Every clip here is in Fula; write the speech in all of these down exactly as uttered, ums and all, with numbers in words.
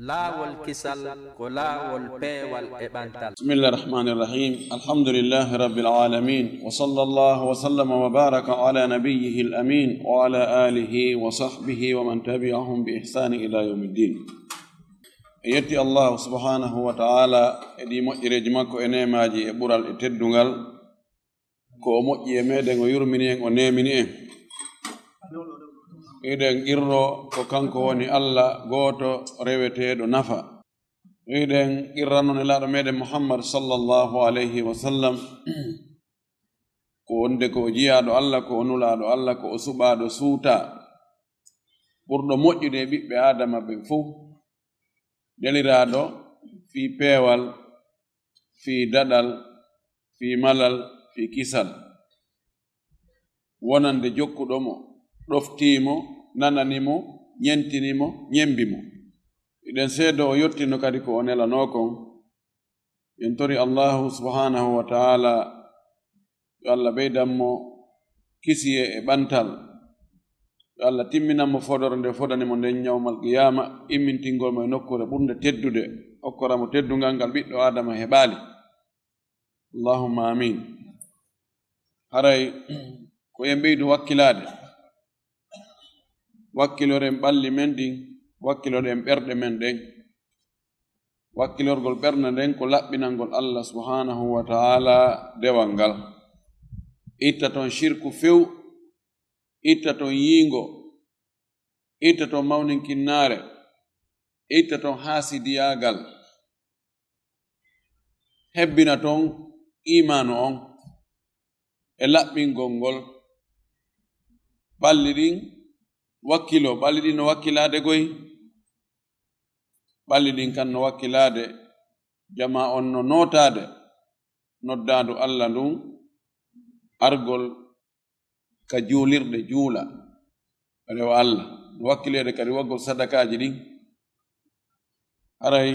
Laawol kisal ko laawol peewal e ɓantal. بسم الله الرحمن الرحيم. الحمد لله رب العالمين. وصلى الله وسلم وبارك على نبيه الأمين وعلى آله وصحبه ومن تبعهم بإحسان إلى يوم الدين. En yetti Allahu subhanahu wa ta'ala e ɗi moƴƴereeji makko e neemaaji e ɓural e teddungal. Ko o moƴƴi e meɗen, o yurmini en, o neemini en. Eɗen qirro ko kanko woni Allah gooto reweteeɗo nafa. Eɗen qirrano Nelaaɗo meɗen Muhammad sallallahu alayhi wa sallam, ko wonde ko o jiyaaɗo Allah, ko o nulaaɗo Allah, ko o suɓaaɗo suuta, ɓurɗo moƴƴude e ɓiɓɓe Aadama ɓen fof, neliraaɗo fii peewal, fii daɗal, fii malal, fii kisal, wonande jokkuɗo mo, ɗoftii mo, nanani mo, ñentini mo, ñembi mo. Eɗen seedo o yottino kadi ko o nelanoo kon. En tori Allahu subhanahu wa ta'ala yo Allah ɓeydan mo kisiyee e ɓantal. Yo Allah timminan mo fodoro nde fodani mo nden yawmal qiyaama, immintingol mo e nokkuure ɓurnde teddude, okkora mo teddungal ngal ɓiɗɗo Aadama heɓaali. Allahumma amin. Haray ko en ɓeydu wakkilaade. Wakkiloren ɓalli men ɗin, wakkiloren ɓerɗe men ɗen. Wakkilorgol ɓernde nden ko laɓɓinangol Allah subhanahu wa ta'ala dewal ngal. Itta ton shirku few, itta ton yiingo, itta ton mawninkinnaare, itta ton haasidiyaagal. Hebbina ton iimaanu on e laɓɓingol ngol. Ɓalli ɗin wakkilo, ɓalli ɗin no wakkilaade goy. Ɓalli ɗin kan no wakkilaade, jamaa on no nootaade noddaandu Allah ndun, argol ka juulirɗe juula, rewa Allah, no wakkileede kadi waggol sadakaaji ɗin. Haray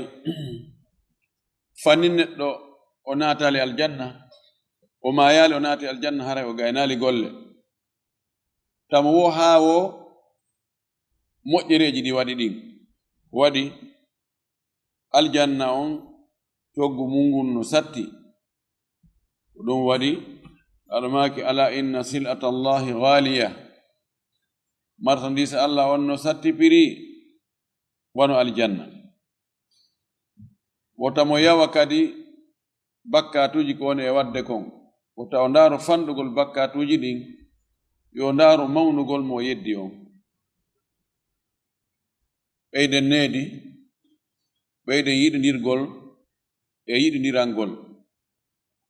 fannin neɗɗo o naataali aljanna, o maayaali o naati aljanna, haray o gaynaali golle. Tamo wo haa wo moƴƴereeji ɗi waɗi ɗin. Waɗi aljanna on coggu mun ngun no satti. Ko ɗum waɗi, aɗa maaki, "Ala inna sil'ata Allahi ghaliya." Marchandise Allah on no satti piri wano aljanna. Wota mo yawa kadi bakkaatuuji ko woni e waɗde kon. Wota o ndaaro fanɗugol bakkaatuuji ɗin, yo ndaaro mawnugol mo o yeddi on. Ɓeyden needi, ɓeyden yiɗindirgol e yiɗindirangol.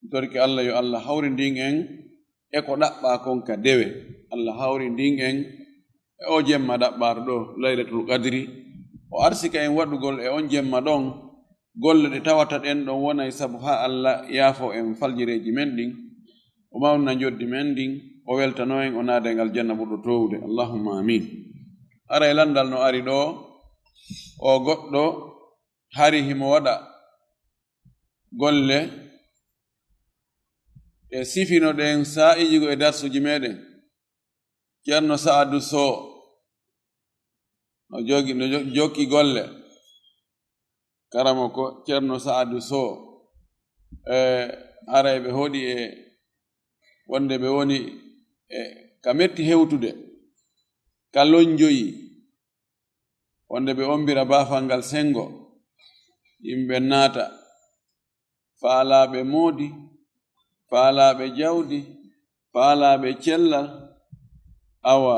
Mi torike Allah yo Allah hawrindin en e ko ɗaɓɓaa kon ka dewe. Allah hawrindin en e o jemma ɗaɓɓaaɗo ɗo, Laylatul Qadri. O arsika en waɗugol e on jemma ɗon golle ɗe tawata ɗen ɗon wonay sabu haa Allah yaafo en faljireeji men ɗin, o mawnina njoddi men ɗin, o weltano en, o naada en aljanna ɓurɗo toowude. Allahumma amin. Aray lanndal no ari ɗo, o goɗɗo hari himo waɗa golle ɗe sifinoɗen saa'iiji goo e darsuuji meɗen. Ceerno Sa'adu Sow no jogi, no jo-, jokki golle. Karamoko Ceerno Sa'adu Sow, e, aray ɓe hoɗi e wonde ɓe woni e ka metti hewtude, ka lonjoyi. Wonde ɓe ombira baafal ngal senngo, yimɓe naata, faalaaɓe moodi, faalaaɓe jawdi, faalaaɓe cellal, awa,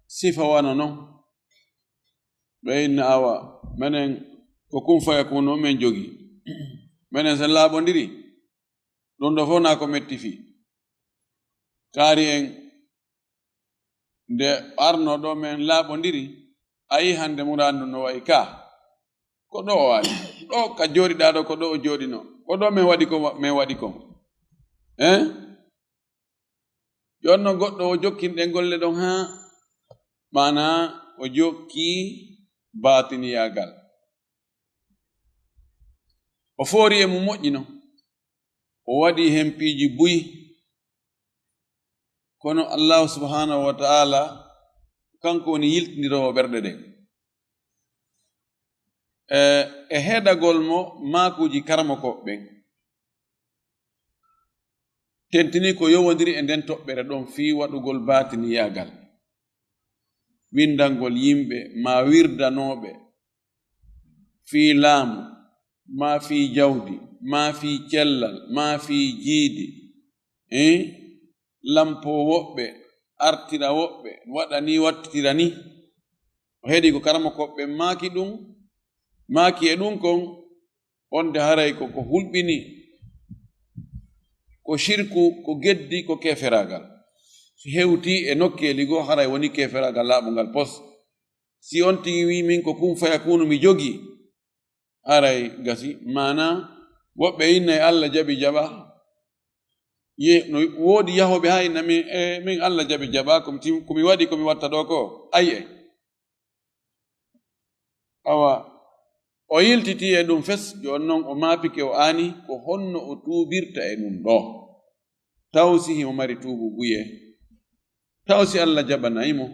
sifa wano non. Ɓe inna, awa, menen ko kun faya kun non men jogi. Menen sen laaɓondiri, ɗum ɗo fof naa ko metti fii. Kaari en, nde arno ɗo men laaɓondiri, a yii hannde muraadu no wayi ka. Ko ɗo o ari. Ɗo ka jooɗiɗaa ɗo, ko ɗo o jooɗino. Ko ɗo men waɗi ko, men waɗi ko. Eh? Jooni noon goɗɗo o jokkinɗen golle ɗon haa, maanaa o jokki baatiniyaagal. O foori e mum moƴƴi non. O waɗi heen piiji buy. Kono Allaahu subhaanahu wa ta'aala, kanko woni yiltindiroowo ɓerɗe ɗen. E, e heedagol mo maakuuji karamokooɓe ɓen, tentinii ko yowondiri e nden toɓɓere ɗon fii waɗugol baatiniyaagal, winndangol yimɓe maa wirdanooɓe fii laamu, maa fii jawdi, maa fii cellal, maa fii jiidi, eh? Lampoo woɓɓe, artira woɓɓe, waɗa nii, wattitira nii. O heɗii ko karamokooɓe ɓen maaki ɗun, maaki e ɗun kon, wonde haray ko ko hulɓinii, ko shirku, ko geddi, ko keeferaagal. Si hewtii e nokkeeli goo, haray wonii keeferaagal laaɓungal pos. Si on tigi wi'i, "Min ko kun fayakunu mi jogii," haray gasi. Maanaa, woɓɓe innay Alla jaɓi jaɓaa. Ye, no woodi yahooɓe haa inna min, "E, min Alla jaɓi jaɓaa, ko mi tim-, ko mi waɗi, ko mi watta ɗoo ko." Ay, ay. Awa, o yiltitii e ɗun fes, jooni non o maapike, o aani ko honno o tuubirta e ɗun ɗoo. Taw si himo mari tuubu buyee? Taw si Alla jaɓanay mo?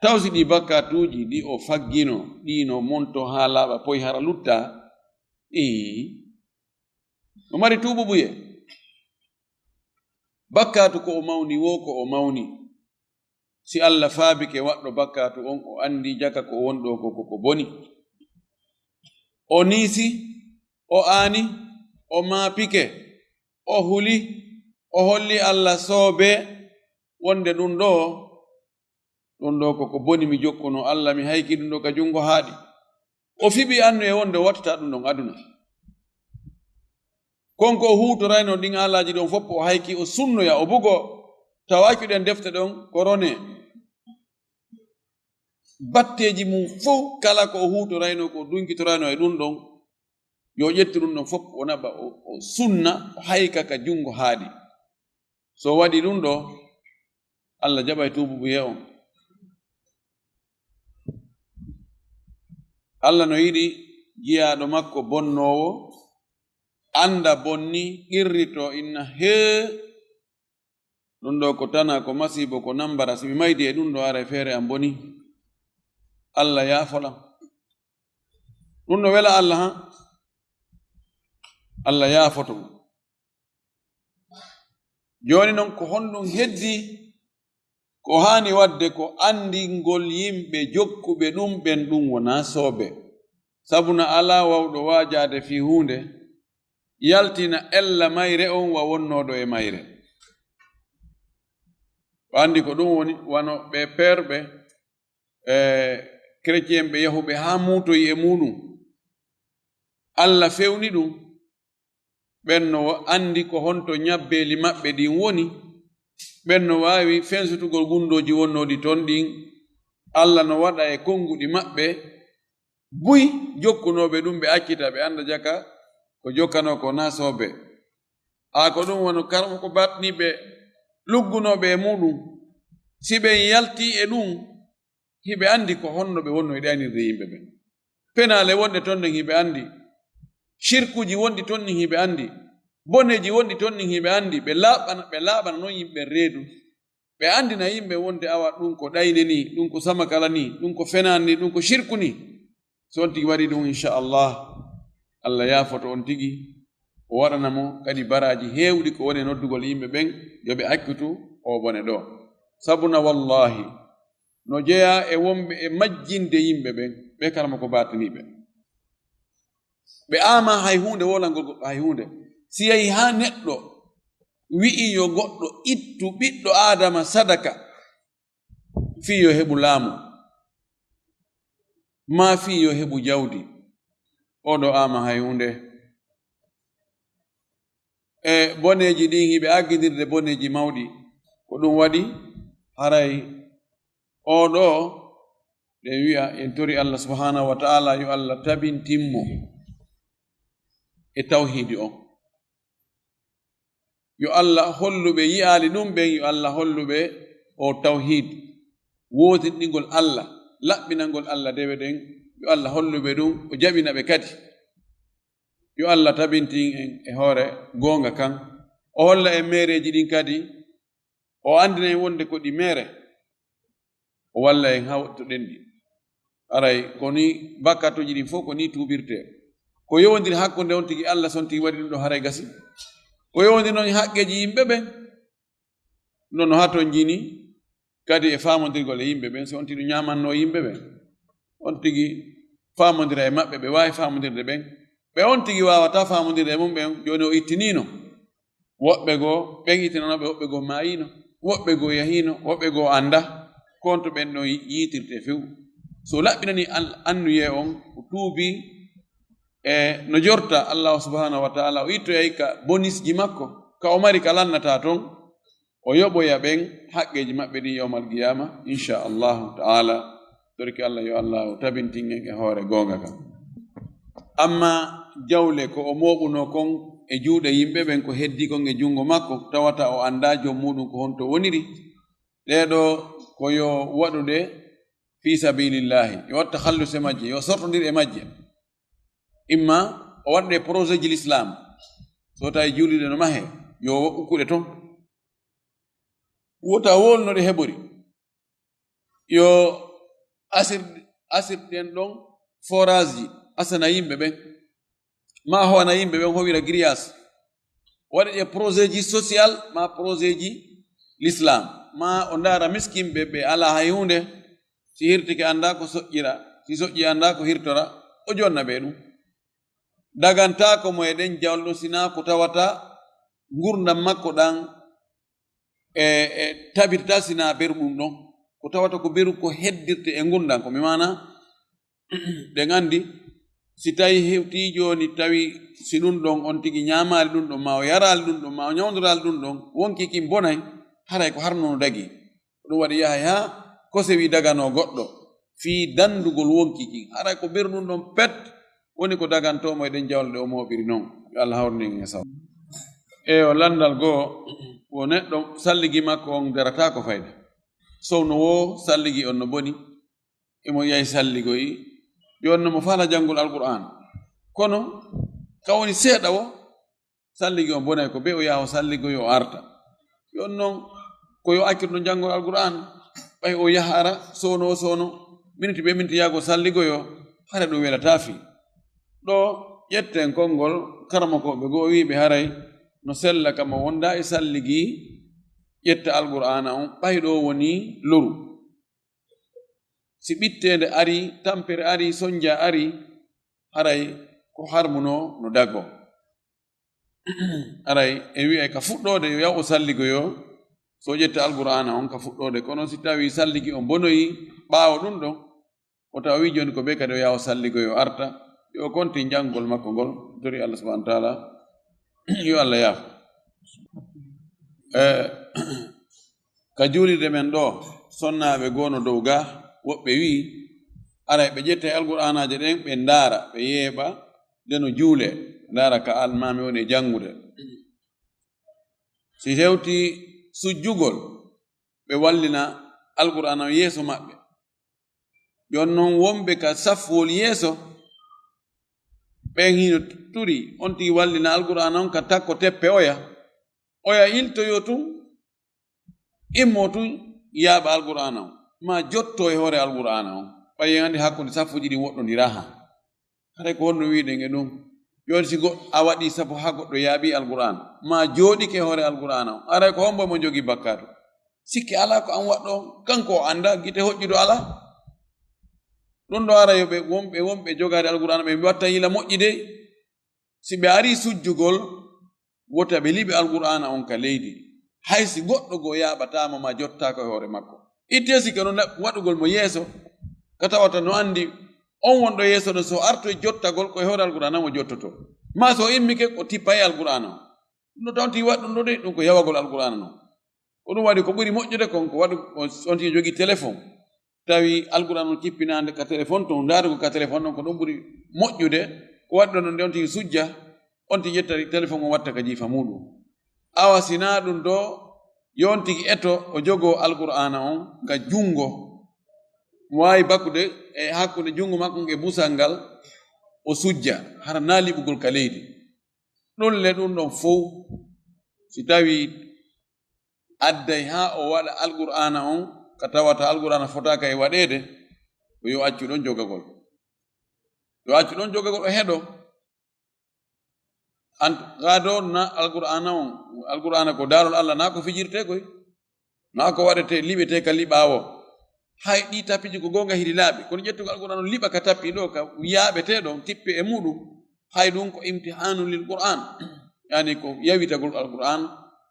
Taw si ɗii bakkaatuuji ɗi o fagginoo, ɗii no montoo haa laaɓa poy hara luttaa? Ii, o mari tuubu buyee. Bakkaatu ko o mawni woo, ko o mawni. Si Alla faabike waɗɗo bakkaatu on, o anndi jaka ko wonɗoo ko, ko, ko boni. O niisi, o aani, o maapike, o huli, o holli Alla soobee wonde ɗun ɗoo, ɗun ɗoo ko ko boni mi jokkunoo Alla, mi hayki ɗun ɗoo ka junngo haaɗi. O fiɓi annu e wonde o wattataa ɗun ɗon aduna. Kon ko o huutoraynoo ɗin aalaaji ɗon fow, o hayki, o sunnoya, o bugoo, tawa accuɗen defte ɗon ko ronee. Batteeji mun fow, kala ko o huutoraynoo, ko o dunkitoraynoo e ɗun ɗon, yo o ƴettu ɗun ɗon fow, o naɓa, o, o sunna, o hayka ka junngo haaɗi. So o waɗii ɗun ɗoo, Alla jaɓay tuubu buyee on. Alla no yiɗi jiyaaɗo makko bonnoowo, annda bonni, qirritoo, inna, "Hee, ɗun ɗoo ko tana, ko masiibo, ko nambara, si mi maydii e ɗun ɗoo, haray feere an bonii. Alla yaafo lan." Ɗun no wela Alla, han? Alla yaafoto mo. Jooni non, ko honɗun heddii? Ko haani waɗde ko anndingol yimɓe jokkuɓe ɗun ɓen ɗun wonaa soobee. Sabu na alaa wawɗo waajaade fii huunde, yaltina ella mayre on wa wonnooɗo e mayre. O anndi ko ɗun woni, wano ɓee perɓe, e, chrétien ɓe yahuɓe haa muutoyi e muuɗun. Alla fewni ɗun. Ɓen no anndi ko honto ñabbeeli maɓɓe ɗin woni. Ɓen no waawi fensutugol gunndooji wonnooɗi ton ɗin. Alla no waɗa e konnguɗi maɓɓe buy jokkunooɓe ɗun, ɓe accita, ɓe annda jaka ko jokkanoo ko naa soobee. Haa ko ɗun wano karamoko baatiniiɓe luggunooɓe e muuɗun. Si ɓen yaltii e ɗun, hiɓe anndi ko honno ɓe wonnoo e ɗaynirde yimɓe ɓen. Penaale wonɗe ton ɗen hiɓe anndi. Shirkuuji wonɗi ton ɗin hiɓe anndi. Boneeji wonɗi ton ɗin hiɓe anndi. Ɓe laaɓana, ɓe laaɓana non yimɓe ɓen reedu. Ɓe anndina yimɓe wonde awa ɗun ko ɗayne nii, ɗun ko samakala nii, ɗun ko fenaande nii, ɗun ko shirku nii. So on tigi waɗii ɗun, insha Allah, Allah yaafoto on tigi, o waɗana mo kadi baraaji heewɗi ko woni e noddugol yimɓe ɓen yo ɓe accutu oo bone ɗoo. Sabu na wallaahi, no jeyaa e wonɓe e majjinde yimɓe ɓen, ɓe karamoko baatiniiɓe. Ɓe aamaa hay huunde, wolangol goɗɗo hay huunde. Si yahii haa neɗɗo wi'i yo goɗɗo ittu ɓiɗɗo Aadama sadaka, fii yo heɓu laamu, maa fii yo heɓu jawdi, oo ɗoo aamaa hay huunde. E boneeji ɗin, hiɓe aggindirde boneeji mawɗi. Ko ɗun waɗi haray oo ɗoo, ɗen wi'a, en tori Allah subhanahu wa ta'ala yo Allah tabintin mo e tawhiidi on. Yo Allah hollu ɓe yi'aali ɗun ɓen, yo Allah hollu ɓe o tawhiid, wootinɗingol Allah, laɓɓinangol Allah dewe ɗen. Yo Allah hollu ɓe ɗun, o jaɓina ɓe kadi. Yo Allah tabintin en e hoore goonga kan, o holla en meereeji ɗin kadi, o anndina en wonde ko ɗi meere, o walla en haa waɗtoɗen ɗi. Haray ko ni bakkatuuji ɗin fof ko ni tuubirtee. Ko yowondiri hakkunde on tigi Allah, so on tigi waɗi ɗum ɗo, haray gasi. Ko yowondiri noon haqqeeji yimɓe ɓen, non no hatonjini kadi e faamondirgol e yimɓe ɓen, so on tigi ɗum ñaamannoo yimɓe ɓen, on tigi faamondira e maɓɓe, ɓe waawi faamondirde ɓen, ɓe on tigi waawataa faamondirde e mum ɓen, jooni o ittiniino. Woɓɓe goo, ɓen ittinanooɓe, woɓɓe goo maayiino, woɓɓe goo yahiino, woɓɓe goo anndaa. Ko on to ɓen ɗon yiitirtee few. So o laɓɓinanii al-, annuyee on, o tuubii e no jorta Allahu subhanahu wa ta'ala, o ittoyay ka bonisji makko, ka o mari ka lannataa ton, o yoɓoya ɓen haqqeeji maɓɓe ɗin yawmal qiyaama, insha Allahu ta'ala. Torki Allah, yo Allah o tabintin en e hoore goonga kan. Amma jawle ko o mooɓunoo kon e juuɗe yimɓe ɓen, ko heddii kon e junngo makko, tawata o anndaa joom muuɗum ko honto woniri, ɗee ɗoo ko yo waɗude fii sabiilillaahi, yo waɗ takhallus e majje, yo sortondir e majje. Imma o waɗde projet ji l'islam, so tawi juulirde no mahee, yo o ukkuɗe ton. Wota wolno ɗe heɓori. Yo asir-, asirɗen ɗon forage ji, asana yimɓe ɓen, ma howana yimɓe ɓen, howira grillage. Waɗe ɗe projet ji social, ma projet ji l'islam, ma o ndaara miskinɓe ɓe alaa hay huunde, si hirtike anndaa ko soƴƴira, si soƴƴi anndaa ko hirtora, o jonna ɓe ɗum. Dagantaako mo e ɗen jawle ɗon, sinaa ko tawata ngurndan makko ɗan e, e tabitata sinaa beru ɗum ɗon. Ko tawata ko beru ko heddirte e ngurndan, ko mi maana, ɗen anndi, si tawi hewtii jooni, tawi si ɗum ɗon on tigi ñaamaali ɗum ɗon, ma o yaraali ɗum ɗon, ma o ñawndoraali ɗum ɗon, wonkii kin bonay, haray ko harno no dagii. Ko ɗum waɗi yahay haa ko sewi daganoo goɗɗo fii danndugol wonkii kin. Haray ko beru ɗum ɗon pet woni ko dagantoo mo e ɗen jawle ɗe o mooɓiri non. Yo Allah hawrinin en e saw. E o lanndal goo, wo neɗɗo salligi makko on darataako fayda. Sowno woo salligi on no boni, imo yahi salligoyi, yo on no mo faala janngol Alqur'aan. Kono ka woni seeɗa wo, salligi on bonay ko be o yaha o salligoyi o arta. Yo on non ko yo accir ɗon janngol Alqur'aan, ɓay o yaha ara, sowno o sowno, miniti be miniti yahgo salligoyo, hara ɗum welataa fii. Ɗo ƴetten konngol karamokooɓe goo wiiɓe haray no sella kama wonda e salligi ƴetta Alqur'aana on, ɓay ɗo woni loru. Si ɓitteende ari, tampere ari, sonja ari, haray ko harmunoo no dago. Aray, en wi'ay ka fuɗɗoode yo yaw o salligoyo, so o ƴetta Alqur'aana on ka fuɗɗoode. Kono si tawi salligi on bonoyi ɓaawo ɗum ɗon, o tawa wi jooni ko be kadi o yaw o salligoyo arta, yo o kontin janngol makko ngol, tori Allah subhanahu wa ta'ala, yo Allah yaafo. Eh, ka juulirde men ɗo, sonnaaɓe goo no dow gaa, woɓɓe wi'i, aray ɓe ƴetta e Alqur'aanaaje ɗen, ɓe ndaara, ɓe yeeɓa, nde no juulee, ndaara ka almaami woni e janngude. Si hewtii sujjugol, ɓe wallina Alqur'aana on yeeso maɓɓe. Jooni non wonɓe ka saffuwol yeeso, ɓen hino turi, on tigi wallina Alqur'aana on ka takko teppe oya. Oya iltoyo tun, immo tun yaaɓa Alqur'aana on, maa jotto e hoore Alqur'aana on. Ɓay en anndi hakkunde saffuuji ɗin woɗɗondiraa haa. Haray ko honno wi'uɗen e ɗum? Jooni si go-, a waɗii safu haa goɗɗo yaaɓii Alqur'aana, maa jooɗike e hoore Alqur'aana on, haray ko hombo mo jogii bakkaatu? Sikke alaa ko an waɗɗo on, kanko o anndaa, gite hoƴƴude alaa. Ɗum ɗo ara yo ɓe wonɓe, wonɓe jogaade Alqur'aana ɓe, ɓe watta yila moƴƴi dey. Si ɓe arii sujjugol, wota ɓe liɓe Alqur'aana on ka leydi, hay si goɗɗo goo yaaɓataa mo maa jottaako e hoore makko. Ittee sikke non waɗugol mo yeeso, ka tawata no anndi on wonɗo yeeso ɗon, so artoy jottagol ko e hoore Alqur'aana mo jottotoo. Maa so immike o tippa e Alqur'aana on. Ɗum ɗo tawti waɗ ɗum ɗo de, ɗum ko yawagol Alqur'aana non. Ko ɗum waɗi ko ɓuri moƴƴude kon, ko waɗu on, on tigi jogii téléphone. Tawi Alqur'aana on kippinaande ka téléphone ton, ndaarugol ka téléphone on ko ɗum ɓuri moƴƴude. Ko waɗi ɗon nde on tigi sujja, on tigi ƴetta téléphone on watta ka jiifa muuɗum. Awa si naa ɗum ɗo, yo on tigi eto, o jogoo Alqur'aana on ka junngo. Mo waawi bakkude e hakkunde junngo makko e busal ngal, o sujja, hara naa liɓugol ka leydi. Ɗum le ɗum ɗon fow, si tawi adday haa o waɗa Alqur'aana on, ka tawata Alqur'aana fotaaka e waɗeede, Yo accu ɗon jogagol. Yo accu ɗon jogagol, o heɗo. An gado na Alqur'ana on, Alqur'ana ko daalol Allah, na ko fijirte koy. Na ko waɗete, liɓete ka liɓaawo. Hay ɗi tapiji ko goonga, hiɗi laaɓi. Kono ƴettugo Alqur'ana on liɓa ka tapi ɗo, ka yaaɓete ɗon, tippe e muɗum. Hay ɗum ko imtihanun lil Qur'an. Yani ko yawitagol Alqur'an,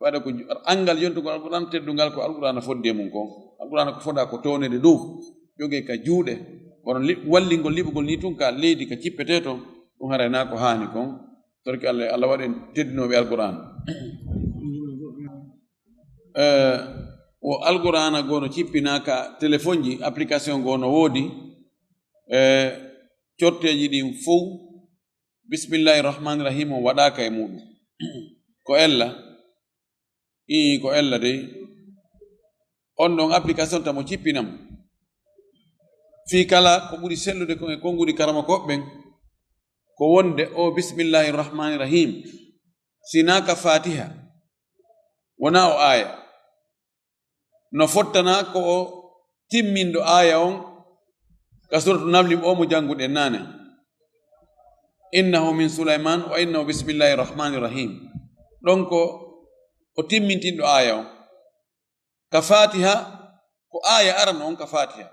waɗa ko ju-, angal yontugol Alqur'an, teddungal ko Alqur'ana fodde mum kon. Alqur'ana ko foda ko townede dow, joge ka juuɗe. Kono li-, wallingol liɓugol ni tun ka leydi ka cippete ton, ɗum haray na ko haani kon. Torki Allah, Allah waɗen teddinooɓe Alqur'an. Eh, o Alqur'ana gono cippina ka téléphone ji, application gono woodi. Eh, corteji ɗin fow, bismillahi rahmani rahim, o waɗaka e muɗum. Ko ella? Ii, ko ella dey. On ɗon application tamo cippinam. Fii kala ko ɓuri sellude kon e konguɗi karamokooɓe ɓen, ko wonde o bismillahi rahmani rahim, si na ka Fatiha, wona o aya. No fottana ko o timminɗo aya on ka suratu Namli o mo jannguɗen nane. Innahu min Sulaiman wa innahu bismillahi rahmani rahim. Ɗon ko o timmintinɗo aya on. Ka Fatiha, ko aya arano on ka Fatiha.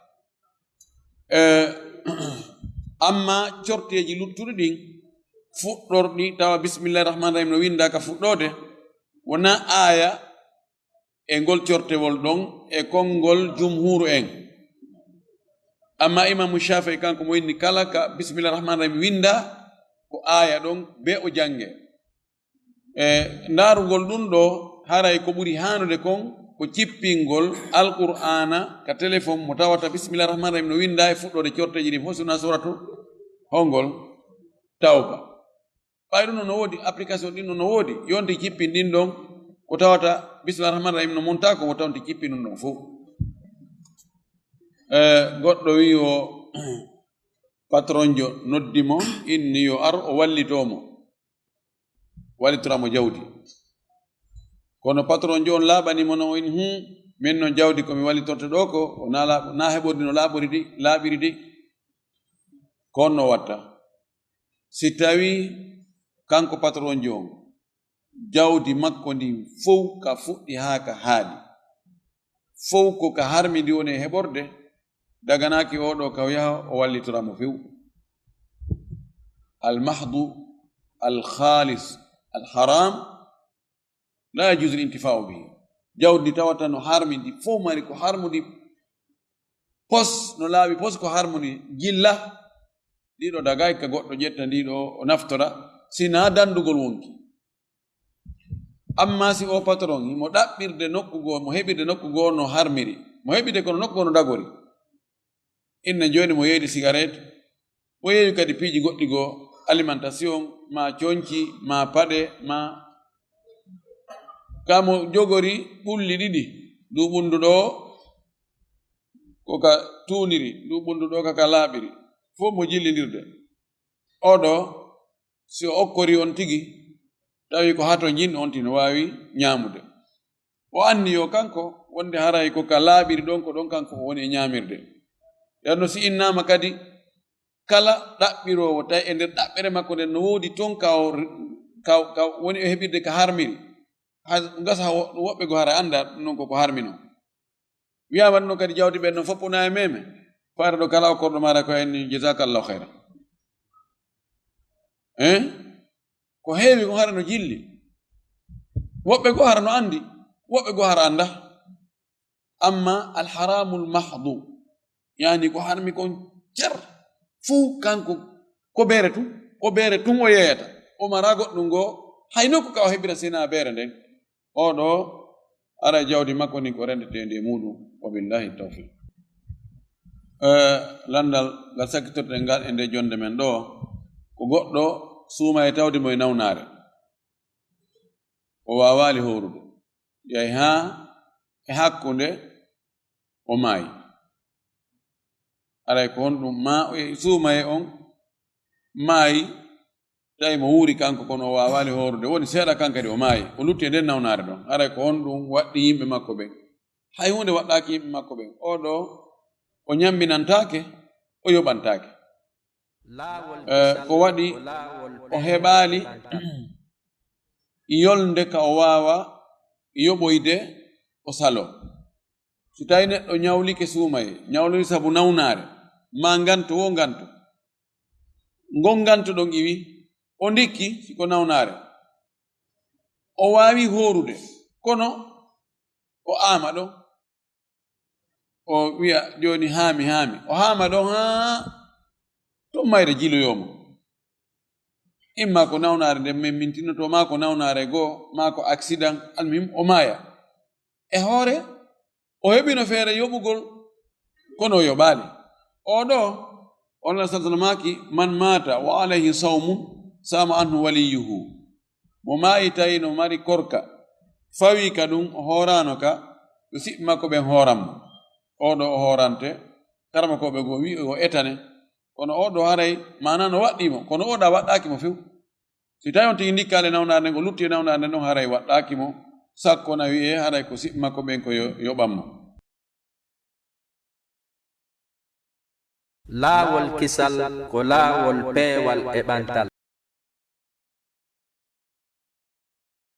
Eh, amma corteji luttuɗi ɗin, fuɗɗorɗi tawa bismillahi rahmani rahim no winda ka fuɗɗode, wona aya e ngol cortewol ɗon e konngol jumhuru en. Amma Imamu Shafi'i kanko mo inni kala ka bismillahi rahmani rahim winda, ko aya ɗon be o jange. E ndaarugol ɗum ɗo, haray ko ɓuri haanude kon ko cippingol Alqur'aana ka telefon mo tawata bismillahi rahmani rahim no winda e fuɗɗoode corteeji ɗin fof, suna suratu hongol? Tawba. Ɓay ɗum no, no woodi, application ɗin no, no woodi, yonti cippin ɗin ɗon ko tawata bismillahi rahmani rahim no monta ko, mo tawti cippin ɗum ɗon fof. E, goɗɗo wi o patronjo noddi mo, inni yo ar o wallitoo mo. Wallitora mo jawdi. Kono patron jo on laaɓani mo no, o inni, "Hum, min non jawdi ko mi wallitorto ɗo ko, o na laaɓ-, na heɓordi no laaɓori di, laaɓiri di." Ko on no watta. Si tawi kanko patron jo on, jawdi makko ndin fow ka fuɗɗi haa ka haaɗi. Fow ko ka harmi ndi woni e heɓorde, daganaaki oo ɗoo ka o yaha o wallitora mo few. Al mahdu, al khalis, al haram, la yajuzu al intifa'u bihi. Jawdi ndi tawata no harmi ndi, fow mari ko harmundi pos, no laaɓi pos ko harmundi jilla, ndi ɗoo dagaaki ka goɗɗo ƴetta ndi ɗoo o naftora, si na dandugol wonki. Amma si o patron himo ɗaɓɓirde nokku goo, mo heɓirde nokku goo no harmiri, mo heɓirde kono nokku goo no dagori. Inna jooni mo yeeyde sigaret, mo yeeyi kadi piiji goɗɗi goo, alimentation, ma conci, ma paɗe, ma ka mo jogori ɓulli ɗiɗi, ndu ɓundu ɗoo ko ka tuuniri, ndu ɓundu ɗoo ka ka laaɓiri, fof mo jillindirde. Oo ɗoo, si o okkori on tigi, tawi ko hato njin, on tigi no waawi ñaamude. O anniyo kanko wonde haray ko ka laaɓiri ɗon, ko ɗon kanko o woni e ñaamirde. Nden no si innaama kadi, kala ɗaɓɓiroowo, tawi e nder ɗaɓɓere makko nden no woodi ton ka o, ka, ka woni e heɓirde ka harmiri. Hay ngasa wo-, woɓɓe goo hara annda ɗum non ko ko harmi non. Wiyaama ɗum non kadi jawdi ɓen non foppu na e meme. Faare ɗo kala o korɗo maara ko en ni, "Jazakallahu khairan." Hein? Ko heewi ko hara no jilli. Woɓɓe goo hara no anndi, woɓɓe goo hara annda. Amma al haramul mahdu, yani ko harmi kon cer, fuu kanko ko beere tun, ko beere tun o yeeyata. O mara goɗɗum goo, hay nokku ka o heɓira sina beere nden. Oo ɗoo, ara jawdi makko ndin ko rendeteende e muuɗum. Wa billahi tawfiq. Eh, lanndal ngal sakkitorten ngal e nde jonnde men ɗoo, ko goɗɗo suuma e tawde mo e nawnaare. O waawaali hoorude. Yahi haa e hakkunde o maayi. Aray ko honɗum? Ma o suumaye on maayi, tawi mo wuuri kanko, kono o waawaali hoorude. Woni seeɗa kan kadi o maayi. O lutti e nden nawnaare ɗon. Aray ko honɗum waɗɗi yimɓe makko ɓen? Hay huunde waɗɗaaki yimɓe makko ɓen. Oo ɗoo, o ñamminantaake, o yoɓantaake. Eh, ko waɗi o heɓaali yolnde ka o waawa yoɓoyde, o saloo. Si tawi neɗɗo ñawlike suumaye, ñawlike sabu nawnaare, maa nganto wo nganto, ngon nganto ɗon iwi, o ndikki si ko nawnaare, o waawi hoorude, kono o aama ɗon, o wiya jooni haami, haami, o haama ɗon haa tun mayre jiloyoo mo. Imma ko nawnaare nden memmintinotoo, maa ko nawnaare goo, maa ko accident, almuhim o maaya. E hoore, o heɓino feere yoɓugol, kono o yoɓaali. Oo ɗoo, Allah sallallahu alaihi wasallam maaki, "Man maata wa alayhi sawmun, sama anhu waliyuhu." Mo maayi tawi no mari korka, fawi ka ɗum, o hooraano ka, yo siɓɓe makko ɓen hooran mo. Oo ɗoo o hoorante, karamokooɓe goo wi'i o etane, kono oo ɗoo haray maanaa no waɗɗii mo, kono oo ɗaa waɗɗaaki mo few. Si tawi on tigi ndikkaali e nawnaare nden, o lutti e nawnaare nden ɗon, haray waɗɗaaki mo, sakko na wi'ee haray ko siɓɓe makko ɓen ko yo-, yoɓan mo. Laawol kisal ko laawol peewal e ɓantal.